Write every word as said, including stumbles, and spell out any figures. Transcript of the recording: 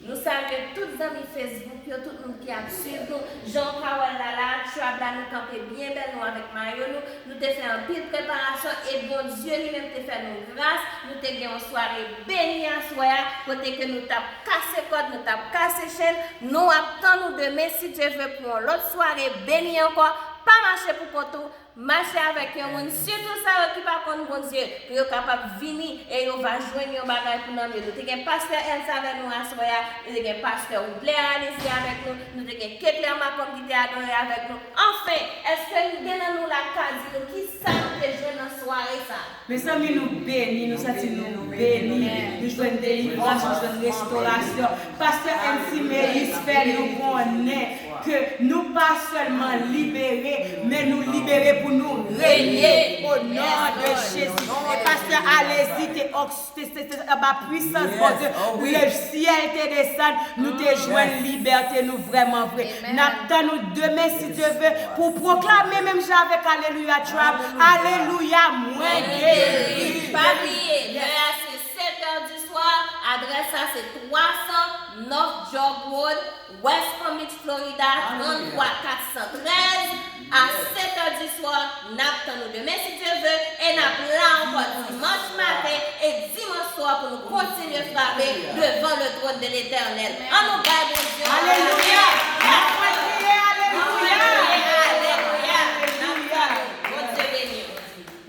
Nou salye tout zanmi Facebook yo, tout moun ki ap swiv nou. Jan w ka wè l la la, Trab la, nou kanpe byen bèl, nou avèk mayo nou. Nou te fè anpil preparasyon e Bondye li menm te fè nou gras. Nou te gen yon sware beni aswè a, kote ke nou t ap kase kòd, nou t ap kase chenn. Nou ap tann nou demen, si Dye vle, pou yon lòt sware beni ankò. Pa mache pou kont ou, mache avèk yon moun, sitou sa yo ki pa konn Bondye, pou yo kapab vini e yo va jwenn yon bagay pou nanm yo. Nou te gen pastè Elsa avèk nou aswè a, nou te gen pastè Woodler Alexis avèk nou, nou te gen Ketler Macomb ki te adore avèk nou. Anfen, èske nou gen nan nou la k ka di nou ki sa nou te jwenn nan sware sa a? Mezanmi, nou beni, nou santi nou beni, nou jwenn delivrans, nou jwenn restorasyon. Pastè N C Meyis fè nou konnen ke nou pa sèlman libere, men nou libere pou nou renye o non de Jezi. E pastè Alexis te, te, te, te anba pwisans Bondye, le syèl te desann, nou te jwenn libète nou vrèman vre. N ap tann nou demen, si Dye vle, pou pwoklame menm jan avèk Aleluya Trab, Aleluya, mwen geri. Pa bliye, lè a se sèt è di swa, adrès la se twa san North Jog Road, West Palm Beach, Florida, trant twa kat san trèz, a sèt è di swa. N ap tann nou demen, si Dye vle, e n ap la ankò dimanch maten e dimanch swa pou nou kontinye frape devan le trône de l'Éternel. An nou bay Bondye yon Aleluya!